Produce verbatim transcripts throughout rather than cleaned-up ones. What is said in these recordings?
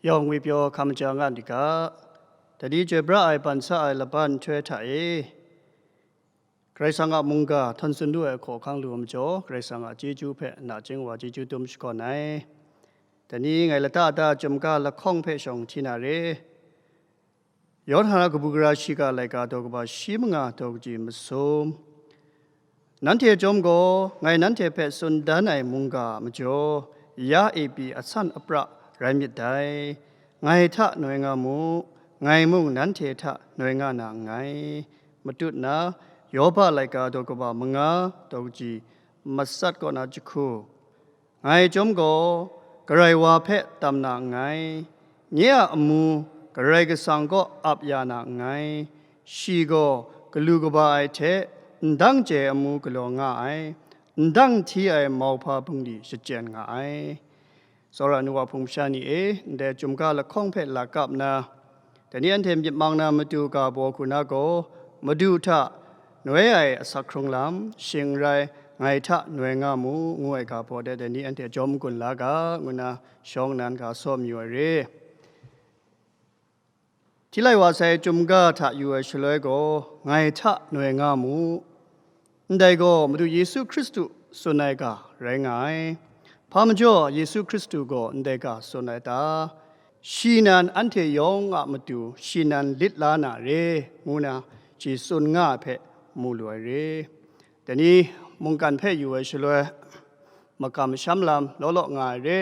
Yawng ngwi pyaw hkam ja nga myit ga, dai ni chyoi pra ai ban sa ai laban nhtoi hta e, Karai Kasang a mungga htawn tsun lu ai hkaw hkang lu ai majaw, Karai Kasang a chyeju hpe nachying wa chyeju dum shakawn ai. Dai ni ngai lata da chyum ga lahkawng hpe shawng hti na re. Yawhana kabu gara shiga laika daw kaba shi manga daw kaji masum. Nanhte chyawm gaw, ngai nanhte hpe tsun dan ai mungga a majaw, ya e pyi asan apra rai myit dai. Ngai hta noi nga mu, ngai mung nanhte hta noi nga na nngai. Matut na, Yoba laika daw kaba manga daw kaji matsat kaw na jahku. Ngai chyawm gaw, Karai wa hpe tam na nngai, nye a amu Karai Kasang kaw ap ya na nngai, shi gaw galu kaba ai hte ndang chye ai amu galaw nga ai, ndang hti ai mauhpa bungli shachyen nga ai. Tsawra ai nu wa hpung masha ni e, ndai chyum ga lahkawng hpe la kap nna, dai ni anhte myit mang na matu ga baw hku na gaw, Madu hta noi ai asak hkrung lam, shing n rai, ngai hta noi nga mu, ngu ai ga baw de, dai ni anhte jawm n-gun la ga, ngu nna shawng nnan ga saw mayu ai re. Hti lai wa sai chyum ga hta yu ai shaloi gaw, ngai hta noi nga mu. Ndai gaw Madu Yesu Hkristu tsun ai ga rai nga ai. Hpa majaw Yesu Hkristu gaw ndai ga tsun ai ta? Shi nan anhte yawng a matu shi nan lit la na re, ngu na shi tsun nga ai hpe mu lu ai re. Dai ni mungkan hpe yu ai shaloi, makam masham lam law law nga ai re.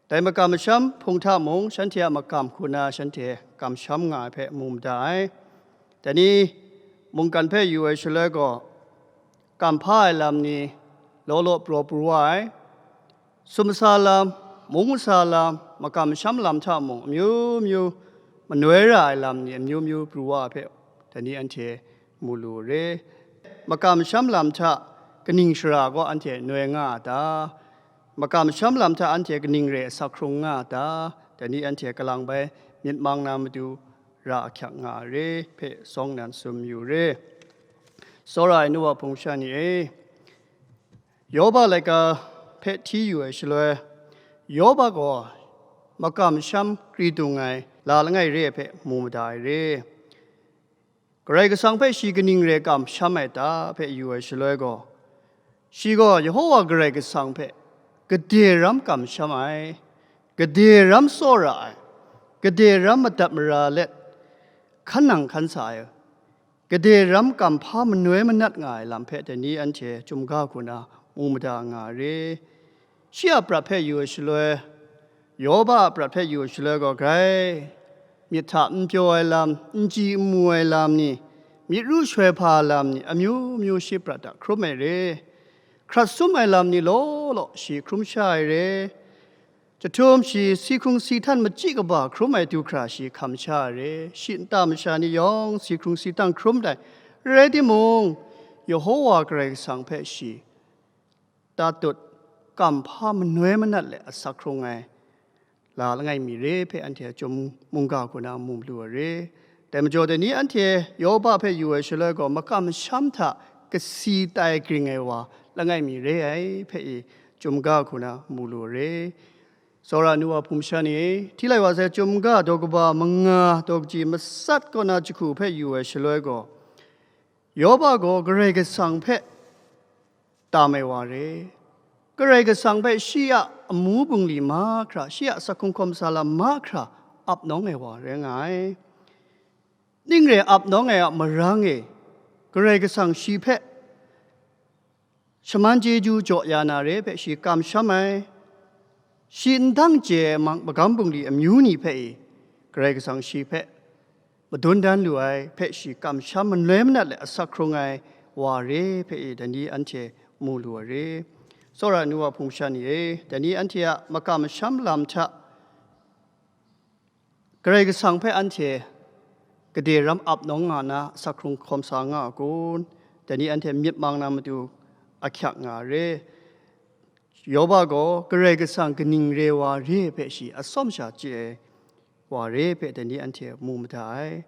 Dai makam masham hpung hta mung, shanhte a makam hku na shanhte kamsham nga ai hpe mu mada ai. Dai ni mungkan hpe yu ai shaloi gaw, kamhpa ai lam ni law law praw pru wa ai. Sumsa lam, mung masa lam, makam masham lam hta mung, amyu myu manoi ra ai lam ni amyu myu pru wa ai hpe, dai ni anhte mu lu re. Makam masham lam hta kaning shara gaw anhte noi nga a ta? Makam masham lam hta anhte kaning re asak hkrung nga a ta? Dai ni anhte kalang bai myit mang na matu ra ahkyak nga a re hpe shawng nnan tsun yu re. Tsawra ai nu wa hpung masha ni e, Yoba laika hpe hti yu ai shaloi, Yoba gaw makam masham kri dung ai la langai re ai hpe mu mada ai re. Karai Kasang hpe shi kaning re kamsham ai ta hpe yu ai shaloi gaw, shi gaw Yehova Karai Kasang hpe gade ram kamsham ai, gade ram tsawra ai, gade ram madat mara let hkan nang hkan sa ai, gade ram kamhpa manoi manat nga ai lam hpe dai ni anhte chyum ga hku na mu mada nga re. Shi a prat hpe yu ai shaloi, Yoba a prat hpe yu ai shaloi gaw, grai myit hta n pyaw ai lam, n chyi n mu ai lam ni, myit ru shuoi hpa lam ni, amyu myu shi prat hta hkrum ai re. Hkrat sum ai lam ni law law shi hkrum sha ai re. Jahtum shi si hkrung si htan machyi kaba hkrum ai du hkra shi hkam sha ai re. Shi nta masha ni yawng si hkrung si htan hkrum dai. Rai timung, Yehova Karai Kasang hpe shi tatut, kamhpa manoi manat let asak hkrung ai la langai mi re hpe anhte a chyum mungga hku na mu lu ai re. Dai majaw dai ni anhte Yoba hpe yu ai shaloi gaw, makam masham hta kasi tai gring ai wa langai mi re ai hpe i chyum ga hku na mu lu ai re. Tsawra ai nu wa hpung masha ni e, hti lai wa sai chyum ga daw kaba manga daw kaji matsat kaw na jahku hpe yu ai shaloi gaw, Yoba gaw Karai Kasang hpe tam ai wa re. Karai Kasang hpe shi a amu bungli mahkra, shi a asak hkrung hkawm sa lam mahkra ap nawng ai wa rai nga ai. Ning re ap nawng ai a marang e, Karai Kasang shi hpe shaman chyeju jaw ya na re hpe shi kamsham ai. Shi ndang chye ai mang-, magam bungli amyu ni hpe e, Karai Kasang shi hpe madun dan lu ai hpe shi kamsham manoi manat let asak hkrung ai wa re hpe e, dai ni anhte mu lu ai re. Tsawra ai nu wa hpung masha ni e, dai ni anhte a makam masham lam hta Karai Kasang hpe anhte gade ram ap nawng nga na asak hkrung hkawm sa nga a kun? Dai ni anhte myit mang na matu ahkyak nga ai re. Yoba gaw Karai Kasang kaning re wa re hpe shi atsawm sha chye ai wa re hpe dai ni anhte mu mada ai.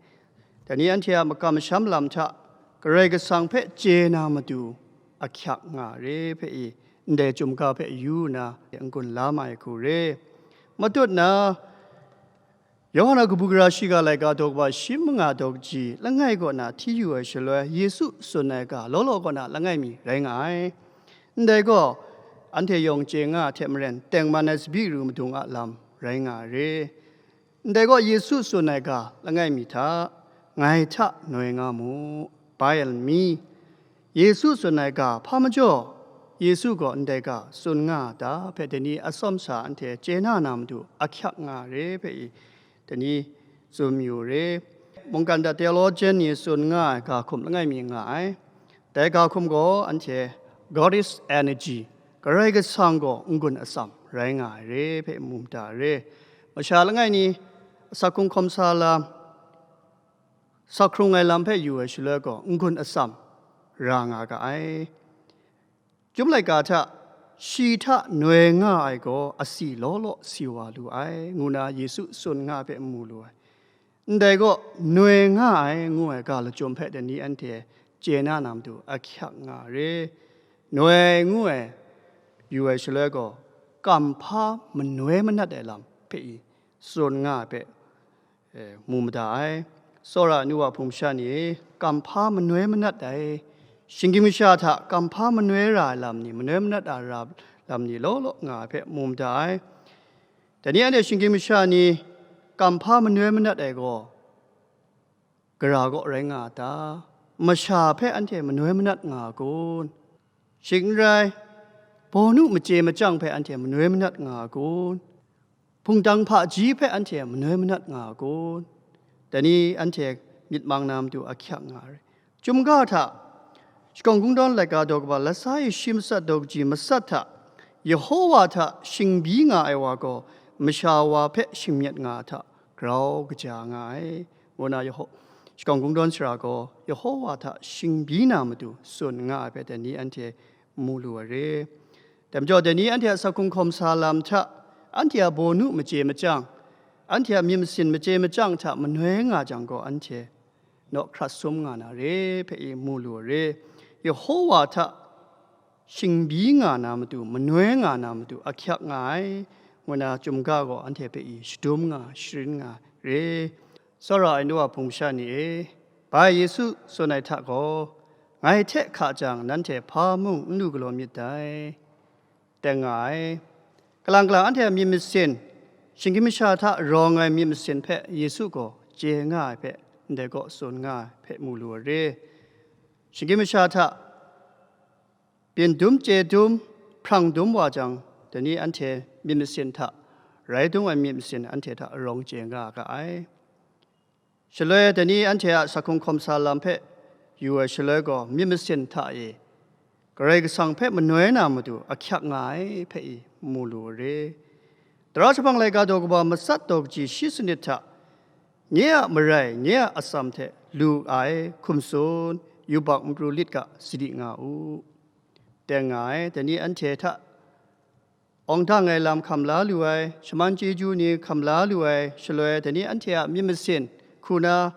Dai ni anhte a makam masham lam hta Karai Kasang hpe chye na matu ahkyak nga ai re hpe i, ndai chyum ga hpe yu nna n-gun la ma ai hku re. Matut na, Yawhan a kabu gara shiga laika daw kaba shi manga daw kaji langai kaw na hti yu ai shaloi, Yesu tsun ai ga law law kaw na langai mi rai nga ai. Ndai gaw, anhte yawng chye nga ai hte maren, tengman ai tsabyi ru madung a lam rai nga ai re. Ndai gaw, Yesu tsun ai ga langai mi hta, ngai hta noi nga mu, bai ai mi, Yesu tsun ai ga hpa majaw, Yesu gaw ndai ga tsun nga a ta hpe, dai ni atsawm sha anhte chye na na matu ahkyak nga ai re hpe i, dai ni tsun mayu re. Mungkan hta theologian ni tsun nga ai ga hkum langai mi nga ai. Dai ga hkum gaw anhte God is energy, Karai Kasang gaw n-gun atsam rai nga ai re hpe mu mada re. Masha langai ni asak hkrung hkawm sa lam, sak hkrung ai lam hpe yu ai shaloi gaw, n-gun atsam ra nga ga ai. Chyum laika hta, shi hta noi nga ai gaw asi law law si wa lu ai, ngu na Yesu tsun nga ai hpe mu lu ai. Ndai gaw, noi nga ai ngu ai ga lachyum hpe dai ni anhte chye na na matu ahkyak nga ai re. Noi ngu ai yu ai shaloi gaw, kamhpa manoi manat ai lam hpe i tsun nga ai hpe, e, mu mada ai. Tsawra ai nu wa hpung masha ni e, kamhpa manoi manat ai, shinggyim masha hta kamhpa manoi ra ai lam ni, manoi manat a ra lam ni law law nga ai hpe mu mada ai. Dai ni anhte shinggyim masha ni kamhpa manoi manat ai gaw, gara kaw rai nga a ta? Masha hpe anhte manoi manat nga a kun? Shing n rai, bawnu mace machyang hpe anhte manoi manat nga a kun? Hpungtang hpaji hpe anhte manoi manat nga a kun? Dai ni anhte myit mang na matu ahkyak nga ai. Chyum ga hta, Shakawn Kungdawn laika daw kaba latsa e shi matsat daw kaji matsat hta, Yehowa hta shingbyi nga ai wa gaw, masha wa hpe shingmyit nga ai hta grau kaja nga ai, ngu na Yeho-, Shakawn Kungdawn sara gaw Yehowa hta shingbyi na matu tsun nga ai hpe dai ni anhte mu lu ai re. Dai majaw, dai ni anhte a sak hkrung hkawm sa lam hta, anhte a bawnu mace machyang, anhte a myit masin mace machyang hta manoi nga jang gaw, anhte naw hkrat sum nga na re hpe i mu lu ai re. Yehowa hta shingbyi nga na matu, manoi nga na matu ahkyak nga ai, ngu na Chyum ga gaw anhte hpe i shadum nga, sharin nga re. Tsawra ai nu wa hpung masha ni e, bai Yesu tsun ai hta gaw, ngai hte hka jang nanhte hpa mung n lu galaw myit dai. Teng nga ai. Kalang kalang anhte a myit masin, shinggyim masha hta rawng ai myit masin hpe Yesu gaw chye nga ai hpe, ndai gaw tsun nga ai hpe mu lu ai re. Shinggyim masha hta byin dum, chye dum, hprang dum wa jang, dai ni anhte myit masin hta, rai dung ai myit masin anhte hta rawng chye nga ga ai. Shaloi dai ni anhte a sak hkrung hkawm sa lam hpe yu ai shaloi gaw, myit masin hta e Karai Kasang hpe manoi na matu ahkyak nga ai hpe i mu lu ai re. Tara jahpang laika daw kaba matsat daw kaji shi sanit hta, nye a marai, nye a atsam hte lu ai hkum tsun, yubak mapru lit ga, sadi nga u. Teng nga ai, dai ni anhte hta awng dang ai lam hkam la lu ai, shaman chyeju ni hkam la lu ai, shaloi dai ni anhte a myit masin hku na,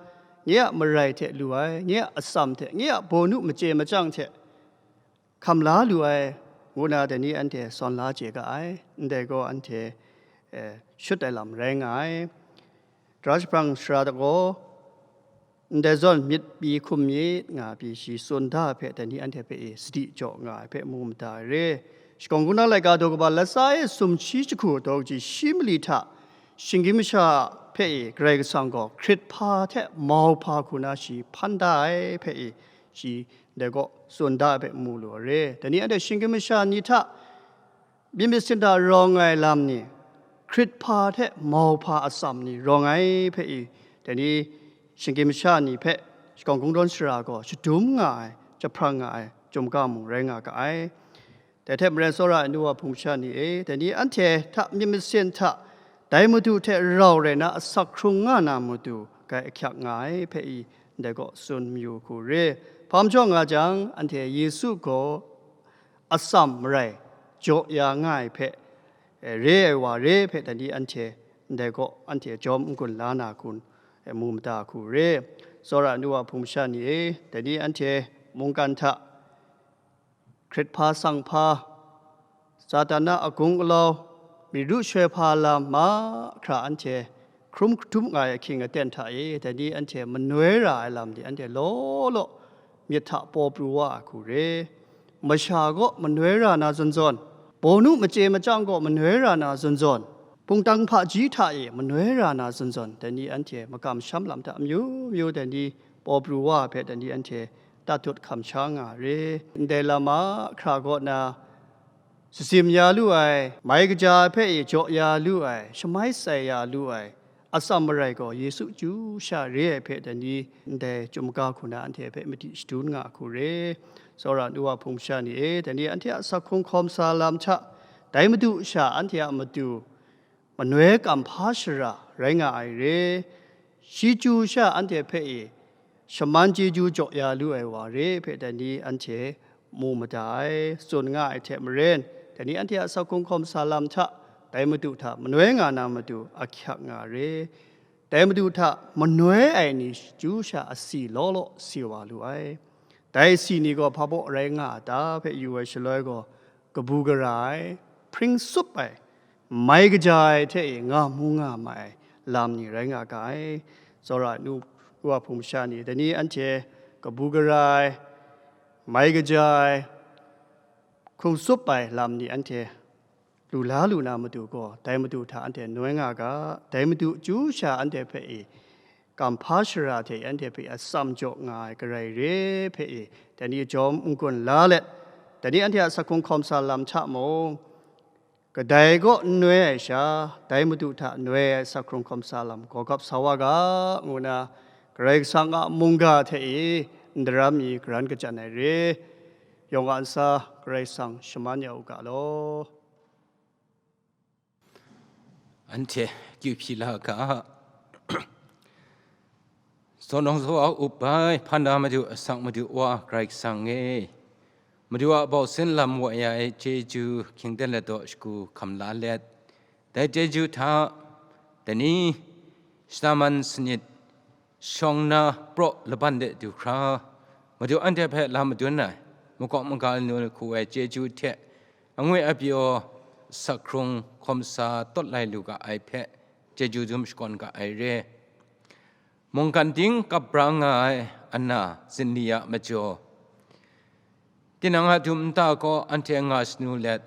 nye a marai hte lu ai, nye a atsam hte, nye a bawnu mace machyang hte hkam la lu ai, ngu na dai ni anhte sawn la chye ga ai. Ndai gaw anhte, eh, shut ai lam rai nga ai. Tara jahprang sara gaw, ndai zawn myit pyi hkum myit nga pyi shi tsun da ai hpe, dai ni anhte hpe e sadi jaw nga ai hpe mu mada ai re. Shakawn Kungdawn laika daw kaba latsa e sumshi jahku daw kaji shi mali hta, shinggyim masha hpe e Karai Kasang gaw hkrit hpa hte mau hpa hku na shi hpan da ai hpe e, shi ndai gaw tsun da ai hpe mu lu ai re. Dai ni anhte shinggyim masha ni hta myit masin hta rawng ai lam ni, hkrit hpa hte mau hpa atsam ni rawng ai hpe i, dai ni shinggyim masha ni hpe Shakawn Kungdawn sara gaw shadum nga ai, jahprang nga ai, Chyum ga mung rai nga ga ai. Dai hte maren, tsawra ai nu wa hpung masha ni e, dai ni anhte hta myit masin hta dai Madu hte rau rai na asak hkrung nga na matu, grai ahkyak nga ai hpe i, ndai gaw tsun mayu hku re. Hpa majaw nga jang, anhte Yesu gaw atsam marai jaw ya nga ai hpe, eh, re ai wa re hpe, dai ni anhte ndai gaw anhte jawm n-gun la na hku, eh, mu mada hku re. Tsawra ai nu wa hpung masha ni e, dai ni anhte mungkan hta hkrit hpa, sang hpa, Satan a agung alau, myit ru shoi hpa lam mahkra anhte hkrum hkrum nga ai ahkying aten hta e, dai ni anhte manoi ra ai lam de anhte law law myit hta paw pru wa ai hku re. Masha gaw manoi ra na zawn zawn, bawnu machye machyang gaw manoi ra na zawn zawn, hpungtang hpaji hta e manoi ra na zawn zawn, dai ni anhte makam sham lam hta amyu myu dai ni paw pru wa ai hpe dai ni anhte tat dut hkam sha nga re. Ndai lam a hkra kaw na, sutsim ya lu ai, mai kaja hpe e jaw ya lu ai, shamai sai ya lu ai, atsam marai gaw Yesu chyu sha re ai hpe dai ni ndai chyum ga hku na anhte hpe madi shadun nga hku re. Tsawra nu wa hpung sha ni e, dai ni anhte a sak hkrung hkawm sa lam hta, dai Madu sha anhte a matu manoi kam hpa shara rai nga ai re. Shi chyu sha anhte hpe e shaman chyeju jaw ya lu ai wa re hpe dai ni anhte mu mada ai, tsun nga ai hte maren, dai ni anhte a sak hkrung hkawm sa lam hta, dai Madu hta manoi nga na matu ahkyak nga re. Dai Madu hta manoi ai ni chyu sha asi law law si wa lu ai. Dai asi ni gaw hpa baw rai nga a ta hpe yu ai shaloi gaw, kabu gara ai, hpring sup ai, mai kaja ai hte e nga mu nga ma ai lam ni rai nga ga ai. Tsawra nu, nu wa hpung masha ni, dai ni anhte kabu gara ai, mai kaja ai, hkrung sup ai lam ni anhte lu la lu na matu gaw, dai Madu hta anhte noi nga ga, dai Madu chyu sha anhte hpe e, kam hpa shara hte anhte hpe atsam jaw nga ai garai re hpe e, dai ni jawm n-gun la let, dai ni anhte a sak hkrung hkawm sa lam hta mung, kadai kaw n noi ai sha, dai Madu hta noi ai sak hkrung hkawm sa lam gaw gap sa wa ga, ngu na Karai Kasang a mungga hte e n daram mi garan kachyan ai re. Yawng a nsa Karai Kasang shaman ya u ga law. Anhte akyu hpyi la ga. Zawn nawng zawa up ai, hpan da Madu, asak Madu Wa Karai Kasang e, Madu a bausin lam wa ya ai chyeju hkying ten ladaw shagu hkam la let, dai chyeju hta, dai ni, shadaman sanit, shawng na praw laban de du hkra, Madu anhte hpe la madun ai, makawp maga lanu lahku ai chyeju hte, angwi apyaw sak hkrung hkawm sa tawt lai lu ga ai hpe, chyeju dum shakawn ga ai re. Mungkan ting kap bra nga ai ana zinli a majaw, tinang a dum nta kaw anhte nga shanu let,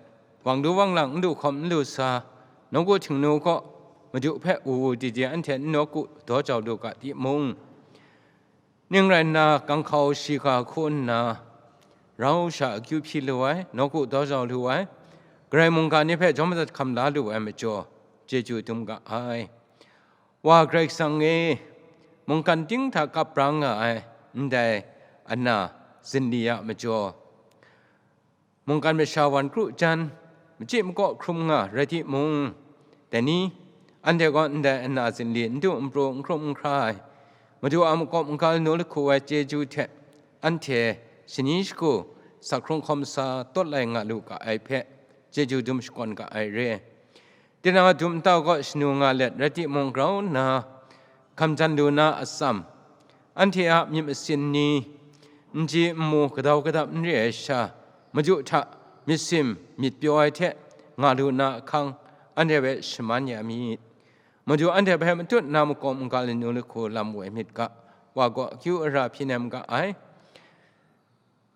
wang du wang lang n du hkawm n lu sa, nawku Htingnu kaw Madu hpe wu wu di di anhte n nawku daw jau lu ga timung, ning rai nna, ganghkau shiga hku nna, rau sha akyu hpyi lu ai, nawku daw jau lu ai, Karai mungga ni hpe jawm madat hkam la lu ai majaw, chyeju dum ga ai. Wa Karai Kasang e, mungkan ting hta kap bra nga ai ndai ana zinli a majaw, mungkan masha wan kru jan, machyi makaw hkrum nga rai timung, dai ni, anhte gaw ndai ana zinli n du n pru n hkrum n hkra ai, Madu a makawp maga lanu lahku ai chyeju hte, anhte shani shagu sak hkrung hkawm sa tawt lai nga lu ga ai hpe, chyeju dum shakawn ga ai re. Tinang a dum nta kaw shanu nga let rai timung, grau nna hkam jan lu na atsam, anhte a myit masin ni, n ji n mu, kadau kadap n re ai sha, Madu hta myit sim myit pyaw ai hte nga lu na ahkang, anhte hpe shaman ya myit. Madu anhte hpe matut nna makawp maga lanu lahku lam woi myit ga, wa gaw akyu ara hpyi nem ga ai.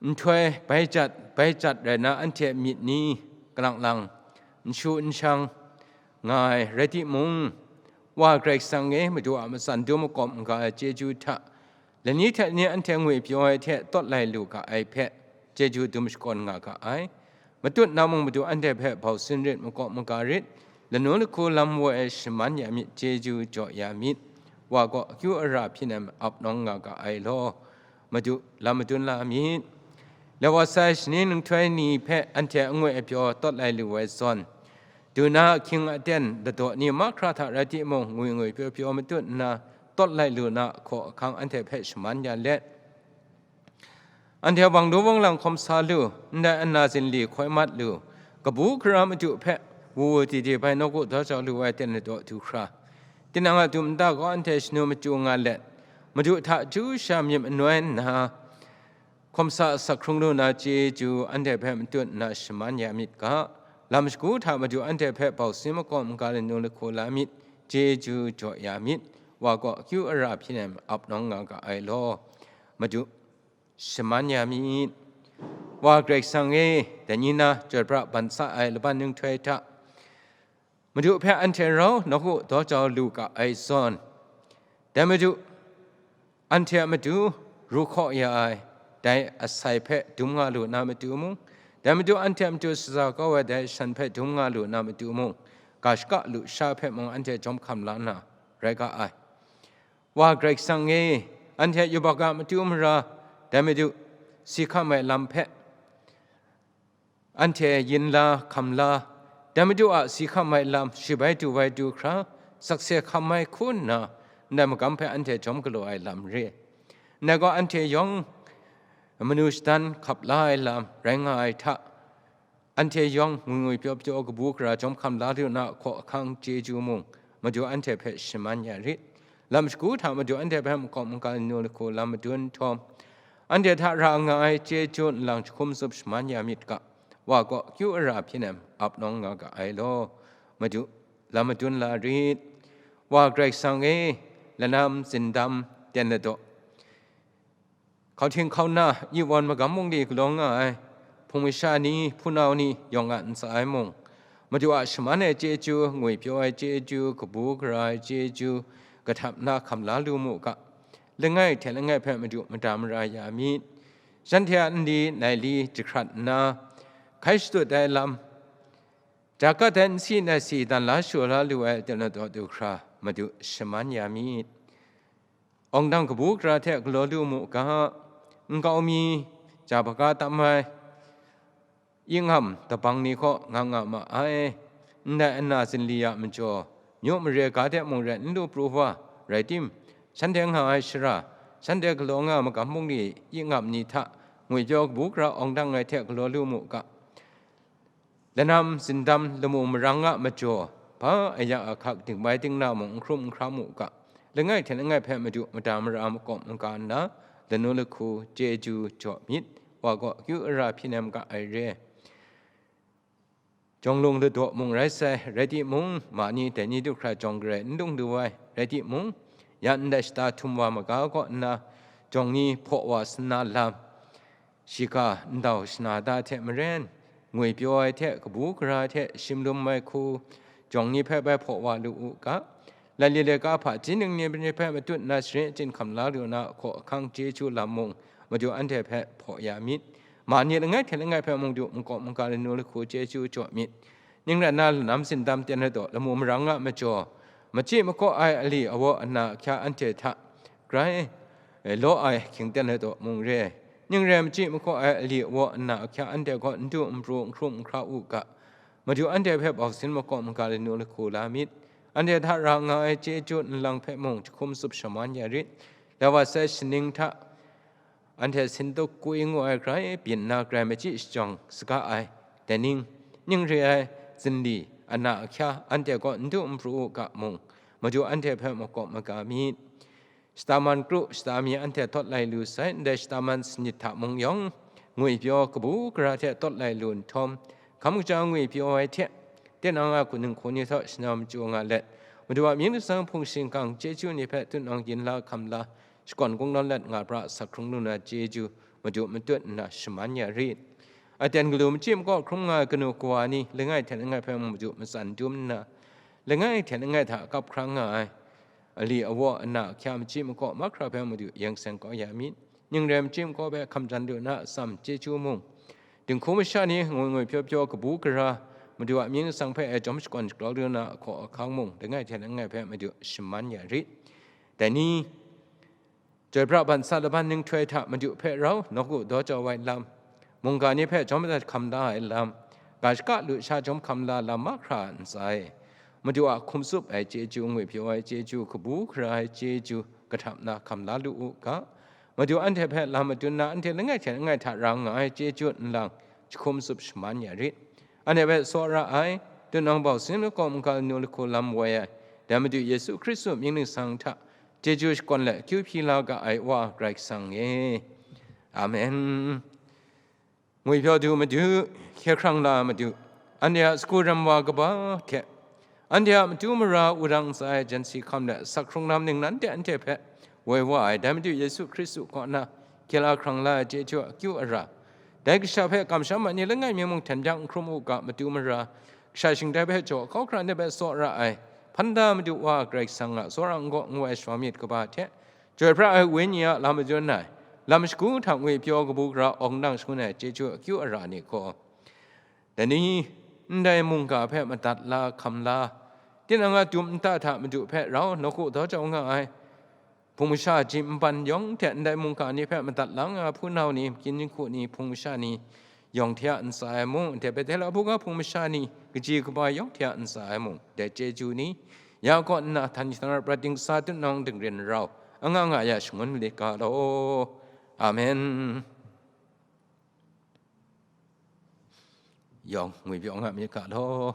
Nhtoi bai jat, bai jat rai na anhte myit ni kalang lang n shu n shang nga ai rai timung, Wa Karai Kasang e, Madu a matsan dum makawp maga ai chyeju hta, lani hte lani anhte ngwi pyaw ai hte tawt lai lu ga ai hpe, chyeju dum shakawn nga ga ai. Matut na mung Madu anhte hpe bau sin rit, makawp maga rit, lanu lahku lam woi ai shaman ya myit, chyeju jaw ya myit, wa gaw akyu ara hpyi nem ap nawng nga ga ai law, Madu lam madun la myit. Lawa sai shani nhtoi ni hpe anhte angwi apyaw tawt lai lu ai zawn, du na ahkying aten ladaw ni mahkra hta rai timung, ngwi ngwi pyaw pyaw matut nna tawt lai lu na ahkaw ahkang anhte hpe shaman ya let, anhte wang du wang lang hkawm sa lu, ndai ana zinli hkoi mat lu, kabu gara Madu hpe wu wu di di bai nawku daw jau lu ai ten ladaw du hkra, tinang a dum nta kaw anhte shanu machyu nga let, Madu hta chyu sha myit manoi nna, hkawm sa sak hkrung lu na chyeju anhte hpe matut nna shaman ya myit ga, lam shagu hta Madu anhte hpe bau sin makawp maga lanu lahku la myit, chyeju jaw ya myit. Wa kaw akyu ara hpyi nem ap nawng nga ga ai law, Madu, shaman ya myit. Wa Karai Kasang e, dai ni na chyoi pra ban sa ai laban nhtoi hta, Madu hpe anhte rau nawku daw jau lu ga ai zawn, dai Madu, anhte a matu ru hkaw ya ai dai asai hpe dum nga lu na matu mung, dai Madu anhte a matu shaza kau ai dai shan hpe dum nga lu na matu mung, ga shaka lusha hpe mung anhte jawm hkam la na rai ga ai. Wa Karai Kasang e, anhte yubak a matu mara, dai Madu, si hkam ai lam hpe anhte yin la, hkam la, dai Madu a si hkam ai lam, shabai du wai du hkra, sakse hkam ai hku nna, ndai magam hpe anhte jawm galaw ai lam re. Ndai gaw anhte yawng manu shadan hkap la ai lam rai nga ai hta, anhte yawng ngwi ngwi pyaw pyaw kabu gara jawm hkam la lu na hkaw ahkang chyeju mung, Madu anhte hpe shaman ya rit. Lam shagu hta Madu anhte hpe makawp maga lanu lahku lam madun nhtawm, anhte hta ra nga ai chyeju nlang jahkum zup shaman ya myit ga, Wa kaw akyu ara hpyi nem ap nawng nga ga ai law, Madu, lam madun la rit. Wa Karai Kasang e, lanam, zindam, ten ladaw, hkauhting hkauna, iwan magam mung di galaw nga ai, hpung masha ni, hpunau ni, yawng a ntsa ai mung, Madu a shaman ai chyeju, ngwi pyaw ai chyeju, kabu gara ai chyeju, kahtap na hkam la lu mu ga. Langai hte langai hpe Madu mada mara ya myit. Shanhte a nli nai li jahkrat nna, hkai shadut ai lam, ja gat ai nsi nai si dan la shaw la lu ai ten ladaw du hkra, Madu shaman ya myit. Awng dang kabu gara hte galaw lu mu ga, nkau mi, ja hpaga tam ai, ingam dabang ni kaw nga nga ma ai. Ndai ana zinli a majaw, myu mare ga de mung rai n lu pru wa, rai tim, shanhte nga ai shara, shanhte galaw nga ai magam bungli ingam ni hta ngwi pyaw kabu gara awng dang ai hte galaw lu mu ga. Lanam, zindam, lamu marang a majaw, hpa aya ahkak dingbai dingna mung n hkrum n hkra mu ga. Langai hte langai hpe Madu mada mara makawp maga nna, lanu lahku chyeju jaw myit. Wa gaw akyu ara hpyi nem ga ai re. Jawng lung ladaw mung rai sai, rai timung, ma ni dai ni du hkra jawng garai n dung du ai, rai timung, ya ndai shata htum wa maga kaw nna, jawng ni hpaw wa sana lam, shiga ndau shana da hte maren, ngwi pyaw ai hte, kabu gara hte, shim lum ai hku, jawng ni hpe bai hpaw wa lu u ga. Laili laika hpaji ning ni hpe matut nna sharin achyin hkam la lu na, hkaw ahkang chyeju lam mung, Madu anhte hpe hpaw ya myit. Ma ni langai hte langai hpe mung du, makawp maga lanu lahku chyeju jaw myit. Ning rai nna, lanam zindam ten ladaw, lamu marang a majaw, machyi makaw ai ali awa ana ahkya anhte hta, grai, eh, law ai hkying ten ladaw mung re. Ning rai machyi makaw ai ali awa ana ahkya anhte gaw n du n pru, n hkrum n hkra u ga. Madu anhte hpe bau sin makawp maga lanu lahku la myit. Anhte hta ra nga ai chyeju nlang hpe mung jahkum zup shaman ya rit. Lawat sai shaning hta, anhte sin tuk kwi ngu ai grai byin na grai machyi shajawng saga ai, dai ning, ning re ai zinli, ana ahkya, anhte gaw n du n pru u ga mung, Madu anhte hpe makawp maga myit. Shata man kru, shata mi anhte tawt lai lu sai, ndai shata man sanit hta mung yawng, ngwi pyaw kabu gara hte tawt lai lu nhtawm, hkam kaja ngwi pyaw ai hte, tinang a hku ninghku ni hta shanau machyu nga let, Madu a mying lasang hpung shingkang chyeju ni hpe tutnawng yin la hkam la, shakawn kungdawn let nga pra sak hkrung lu na chyeju, Madu matut nna shaman ya rit. Aten galu machyi makaw hkrum nga ai kanu kawa ni, langai hte langai hpe Madu matsan dum nna, langai hte langai hta kap hkra nga ai ali awa ana ahkya machyi makaw mahkra hpe Madu yeng seng kau ya myit. Ning rai machyi makaw hpe hkam jan lu na atsam chyeju mung, dinghku masha ni ngwi ngwi pyaw pyaw kabu gara, Madu a mying lasang hpe e jawm shakawn shagrau lu na ahkaw ahkang mung, langai hte langai hpe Madu shaman ya rit. Dai ni, chyoi pra ban sa laban nhtoi hta Madu hpe rau nawku daw jau ai lam, mungga ni hpe jawm dat hkam da ai lam, ga shaka lusha jawm hkam la lam mahkra ntsa e. Madu a hkum tsup ai chyeju, ngwi pyaw ai chyeju, kabu gara ai chyeju, kahtap na hkam la lu u ga. Madu anhte hpe lam madun na, anhte langai hte langai hta ra nga ai chyeju nlang, jahkum tsup shaman ya rit. Anhte hpe tsawra ai, tutnawng bau sin makawp maga lanu lahku lam woi ai, dai Madu Yesu Hkristu mying ningsang hta, chyeju shakawn let akyu hpyi la ga ai Wa Karai Kasang e. Amen. Ngwi pyaw du Madu, hkye hkrang la Madu, anhte a sagu ram wa kaba hte, Anhte a matu mara wudang ntsa ai jan si hkam de asak hkrung lam ningnan de anhte hpe woi wa ai, dai Madu Yesu Hkristu kaw na gyela hkrang la ai chyeju a akyu ara, dai kasha hpe kamsham ai ni langai mi mung hten byang n hkrum u ga, matu mara kasha shingtai hpe jaw kau hkra ni hpe tsawra ai, hpan da Madu Wa Karai Kasang a tsawra n gaw n wai shawa myit kaba hte, Chyoi pra ai Wenyi a lam madun ai, lam shagu hta ngwipyaw kabu gara awng nang shangun ai chyeju akyu ara ni gaw, dai ni ndai mungga hpe madat la hkam la, tinang a dum nta hta Madu hpe rau nawku daw jau nga ai, hpung masha ji nban yawng hte ndai mungga ni hpe madat la nga ai hpunau ni, makyin jinghku ni, hpung masha ni, yawng hte a ntsa ai mung, dai Betela buga hpung masha ni, kaji kaba yawng hte a ntsa ai mung, dai chyeju ni, ya kaw nna htan shangra prat dingsa tutnawng dingrin rau, anga nga ya shangun lit ga law. Amen. Yawng ngwipyaw nga myit ga law.